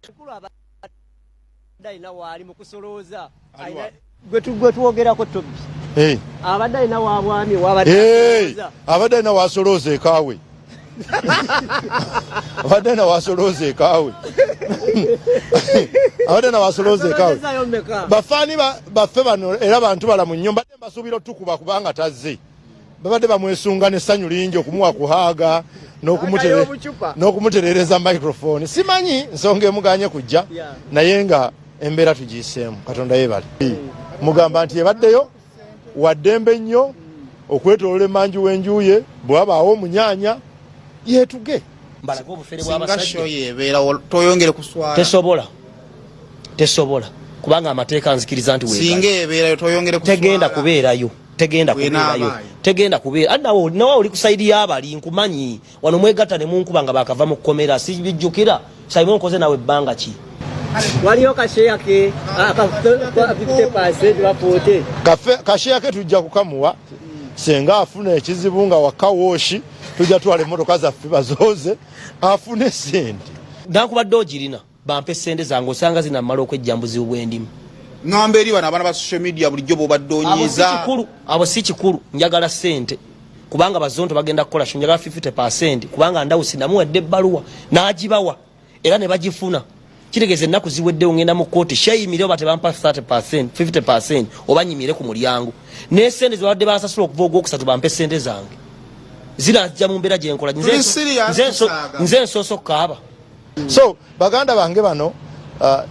Mukulu abadde alina waali mu kusolooza gwe twogerako Tobi abadde alina wabwami abadde alina wasolooza ekaawe abadde alina wasolooza ekaawe abadde alina wasolooza ekaawe. Bafaani baffe bano era bantu balamu nnyo, mbadde mbasuubira otukuba kubanga tazze. Babadde bamwesunga n'essanyu lingi okumuwa kuhaaga n'okumuterereza microphone. Simanyi nsonga emuganye kujja, naye nga embeera tugiyiseemu. Katonda yeebale. Mugamba nti ebaddeyo waddembe nnyo okwetolola emanju w'enjuye, bwe wabaawo omunyaanya yeetuge. Mbalage obufere bw'abasajja. Toyongere kuswala. Tesobola, tesobola, kubanga amateeka nzikiriza nti singa ebeerayo toyongere kuswala. Tegenda kubeerayo, tegenda kubeerayo, tegenda kubeera. Nawe nawe oli ku side y'abali nkumanyi wano mwegatta ne munkuba nga bakava mu kkomera. Sibijjukira Simon nkoze nawe ebbanga ki? Waliyo ka share ke aka 50% bapote. Ka share ke tujja kukamuwa senga afuna ekizibu nga waka woshi, tujja twala emmotoka zaffe bazooze afune sente. Nankubadde ogirina, bampe sente zange, osanga zinamala okwejja mbuzibu bwendimu. Ngamba eri bano abaana ba social media bulijjo bwobadde onyiiza. Abo si kikulu, njagala sente kubanga bazonto bagenda kukola show, njagala 50% kubanga Ndawusi namuwadde ebbaluwa n'agibawa era ne bagifuna. Kitegeeza ennaku ziweddewo, ngenda mu kkooti sheyimire oba tebampa 30% 50% oba nyimire ku mulyango n'esente zebabadde bansasula okuva ogwokusatu, bampe sente zange zinajja mu mbeera gyenkola. Nze nsoose okukaaba. So baganda bange bano,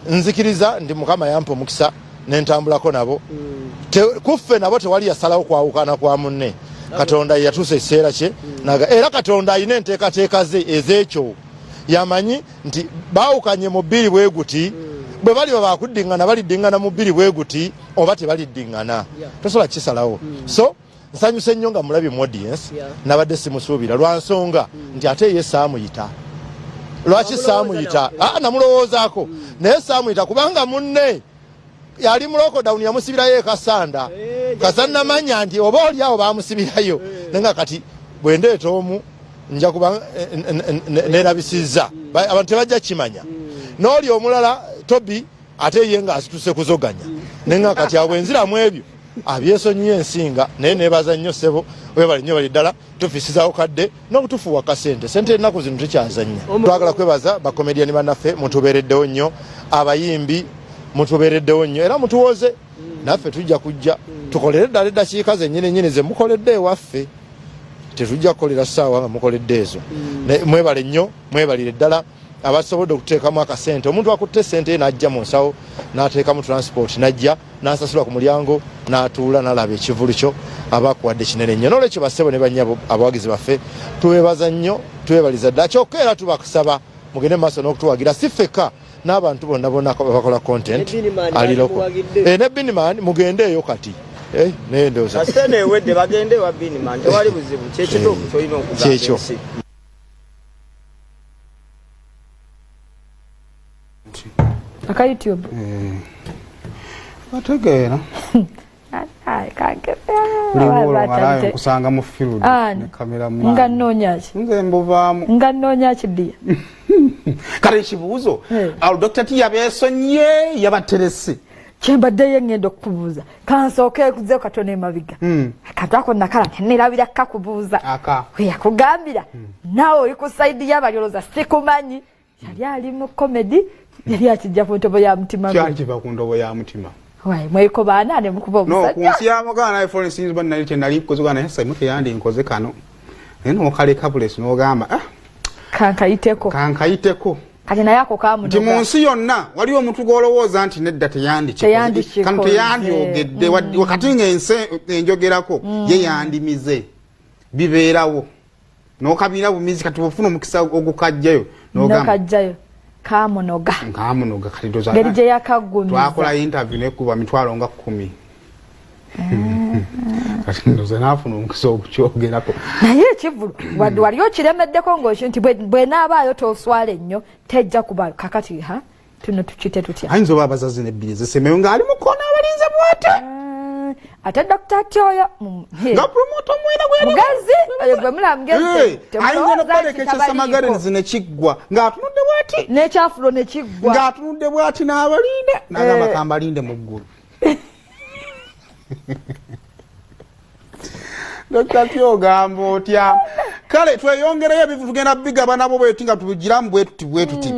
nzikiriza nti Mukama yampa omukisa nentambulako nabo. Kuffe nabo tewali yasalawo kwawukana kwa munne. Katonda yatuusa ekiseera kye, era Katonda alina enteekateeka ze ez'ekyo. Yamanyi nti baawukanye mu bbiri bwe guti, bwe bali babakuddiŋŋana baliddiŋŋana mu bbiri bwe guti oba tebaliddiŋŋana, tosobola kukisalawo. So nsanyuse nnyo nga mulabye mu audience. Nabadde simusuubira lwa nsonga nti ate ye saamuyita. Lwaki saamuyita? Namulowoozaako, naye saamuyita kubanga munne yali mu lockdown, yamusibirayo ekasanda kasa. Namanya nti oba oli awo bamusibirayo, naye nga kati bwe ndeeta omu nja kuba nerabisizza, abantu tebajja kimanya. N'oli omulala Tobi ate ye ng'asituse kuzoganya, naye nga kati awo enziramu ebyo abyesonyiye ensinga. Naye nebaza nnyo ssebo, webale nnyo, bali ddala tufisizawo kadde n'okutufuuwa kasente. Sente ennaku zino tekyazannya. Twagala kwebaza bakomediani bannaffe, mutubeereddewo nnyo, abayimbi mutubeereddewo nnyo, era mutuwoze naffe tujja kujja tukolere ddala eddakiika zennyini nyini ze mukoledde ewaffe. Tetujja kukolera ssaawa nga mukoledde ezo. Mwebale nnyo, mwebalire ddala abasobodde okuteekamu akasente. Omuntu akutte esente ye n'ajja mu nsawo n'ateekamu transport n'ajja n'asasula ku mulyango n'atuula n'alaba ekivulu kyo, aba akuwadde kinene nnyo. N'olwekyo bassebo ne bannyabo abawagizi baffe, tubeebaza nnyo, tubeebaliza ddala. Kyokka era tubakusaba mugende mu maaso n'okutuwagira, si ffekka, n'abantu bonna bonna abakola content aliroko ne Biniman mugendeeyo kati naye ndowooza kasente ewedde, bagende ewa Biniman, tewali buzibu. Kyekituufu kyolina okugamba. Kyekyo. Ensi. Aka YouTube. Bategeera. Buli nkusanga mu field ne camera. Nga nnoonya ki? Nze mbuvaamu. Nga nnoonya ki ddiya? Kale ekibuuzo, awo Dr T yabeesonye, yabaterese? Kyembaddeyo eŋŋenda okukubuuza, kansooke kuzeyo katono emabega. Akantu ako nakala nerabira kakubuuza. Aka. Weyakugambira naawe oli ku side y'abalyoloza, sikumanyi yali ali mu comedy, yali akijja ku ntobo ya mutima gwe. Kyali kiva ku ndobo ya mutima. Wayi, mweko baana ne mukuba no ku omusajja. Nsi y'amugana naye Florence sinzi ba nali kye nali nkoze gana, naye Simon teyandi nkoze kano, naye n'okaleka bulesi n'ogamba, ah, kankayiteko. Kankayiteko. Kati naye ako nti mu kamunoga. Nsi yonna waliwo omuntu gw'olowooza nti nedda, teyandikikoze. Teyandikikoze. Kano teyandyogedde. Wakati ng'ensi enjogerako ye yandimize, bibeerawo n'okabira bumizi. Kati bwofuna omukisa ogukajjayo n'ogamba nokajjayo kamunoga. Nkamunoga kati ndoza ngeri gye yakaggumiza. Twakola interview nekuba mitwalo nga 10. Kati ndoza naafuna omukisa okukyogerako. Naye ekivulu wadde wali okiremeddeko ngaokyo nti bwenaabaayo toswala ennyo, tejja kuba kakati ha tuno tukite tutya? Ayinza oba abazazi nebbiri zisemeyo ng'ali mukona abalinze bwate. Ate Dr. Tyoyo nga promoter omwera gwe mugezi oyo gwe mulaba mugezi. Ayinza nokubaleka ekyasamagarenzi nekiggwa ng'atunudde bwati, n'ekyafulo nekiggwa, ng'atunudde bwati n'abalinda n'agamba, "Kambalinde mu ggulu." Dr. Tyo, ogamba otya? Kale tweyongereyo, ebivu tugenda bigaba nabo bwetuti nga tubigiramu bwetuti bwetuti.